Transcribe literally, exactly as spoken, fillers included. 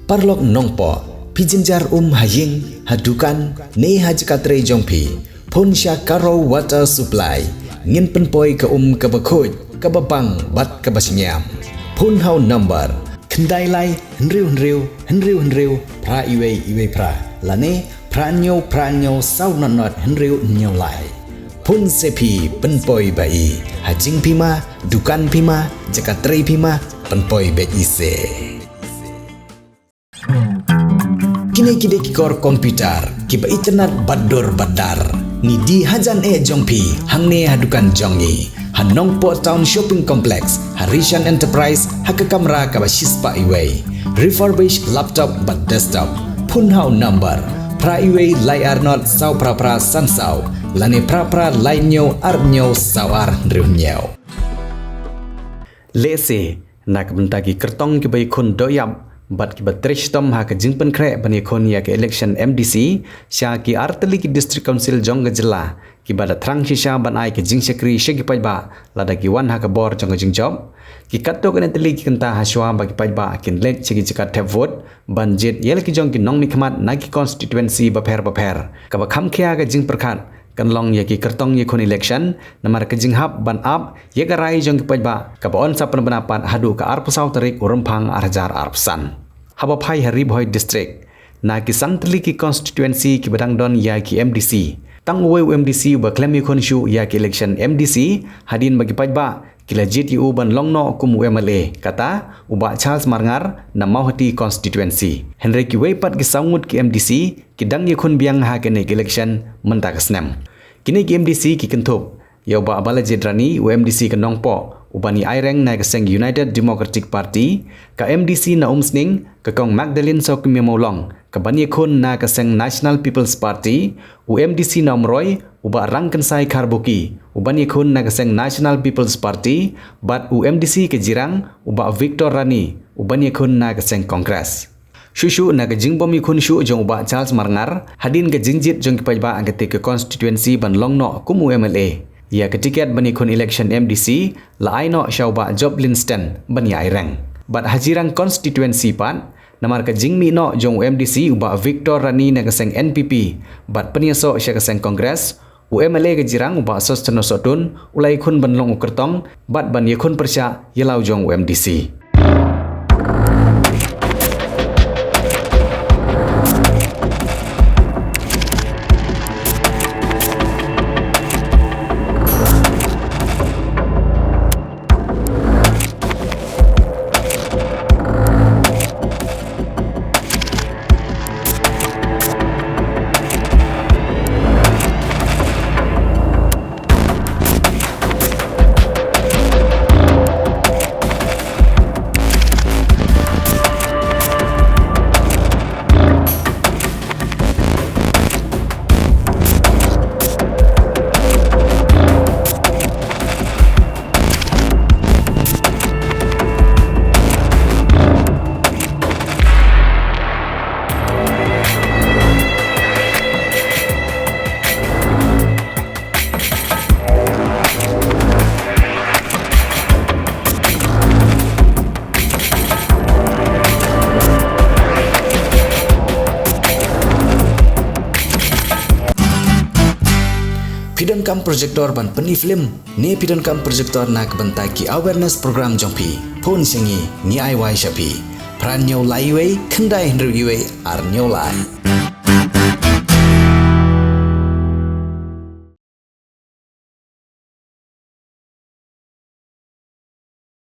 Paralok Nongpoh, phi jynjar um ha ïing, ha dukan, ne ha jaka trei jong phi, phone sha Karo Water Supply. Ngin pynpoi ka um kaba khuid, kaba bang bad kaba shngiam. Phone ha u number khyndai lai hynriew hynriew hynriew hynriew phra iwei iwei phra, lane phra hynñiew phra hynñiew saw nod nod hynriew hynñiew lai. Phone se phi, pynpoi ba i. Ha jingphi ma, dukan phi ma, jaka trei phi ma, pynpoi beit i se. Kine ki dei ki kor computer kiba itynnad bad dur bad dar. Ngi die hajan eh jong phi hangne ha dukan jong ngi, ha Nongpoh Town Shopping Complex, ha Rishan Enterprise, ha ka kamra kaba shispah iwei. Refurbished laptop bad desktop. Phone ha u number phra iwei lai ar nod saw phra phra san saw, lane phra phra lai hynñiew ar hynñiew saw ar hynriew hynñiew. Lehse na ka bynta ki kyrtong kiba ïakhun doh ïap bad kiba trei shitom ha ka jingpynkhreh ban ïakhun ïa ka election M D C sha ki artylli ki District Council jong ka jylla, kiba da thrang shisha ban ai ka jingshakri sha ki paidbah lada ki wan ha ka bor jong ka jingjop. Ki katto katne tylli ki kynta hashwa ba ki paidbah kin leit sha ki jaka thep vote ban jied ïa la ki jong ki nongmihkhmat na ki constituency bapher bapher. Kaba kham khia ka jingpyrkhat kan long ïa ki kyrtong ïakhun election, namar ka jinghap ban ap ïa ka rai jong ki paidbah kaba yn sa pynbna pat haduh ka arphew saw tarik u Rymphang ar hajar arphew san. Haba phai ha Ri Bhoi District, na ki san tylli ki constituency kiba dang don ïa ki M D C, tang uwei u M D C uba khlem ïakhun shuh ïa ki election M D C, hadien ba ki paidbah ki la jied ïa u ban long noh kum u M L A, kata u Bah Charles Marngar na Mawhati constituency. Hynrei kiwei pat ki saw ngut ki M D C ki dang ïakhun biang ha kane ka election mynta ka snem. Kine ki M D C ki kynthup ïa u Bah Balajied Rani, u M D C ka Nongpoh uban ïa aireng na ka seng United Democratic Party, ka M D C na Umsning, ka Kong Magdalene Sawkmie Mawlong, kaban ïakhun na ka seng National People's Party, u M D C na Umroi, u Bah Rangkynsai Kharbuki, uban ïakhun na ka seng National People's Party, bad u M D C ka Jirang, u Bah Victor Rani, uban ïakhun na ka seng Congress. Shuh shuh na ka jingbym ïakhun shuh jong u Bah Charles Marngar hadien ka jingjied jong ki paidbah ha katei ka constituency ban long noh kum u M L A, ïa ka tiket ban ïakhun election M D C la ai noh sha u Bah Job Linston ban ïa aireng. Bad ha Jirang constituency pat, namar ka jingmih noh jong u M D C u Bah Victor Rani na ka seng N P P bad pynïasoh sha ka seng Congress, u M L A ka Jirang u Bah Sosthenes Sohtun u la ïakhun ban long u kyrtong bad ban ïakhun pyrshah ïa la u jong u M D C. Phi donkam projector ban pyni film, ne phi donkam projector na ka bynta ki awareness program jong phi? Phone sha ngi, ngi ai wai sha phi. Phra hynñiew lai wei, khyndai hynriew wei, ar hynñiew lai.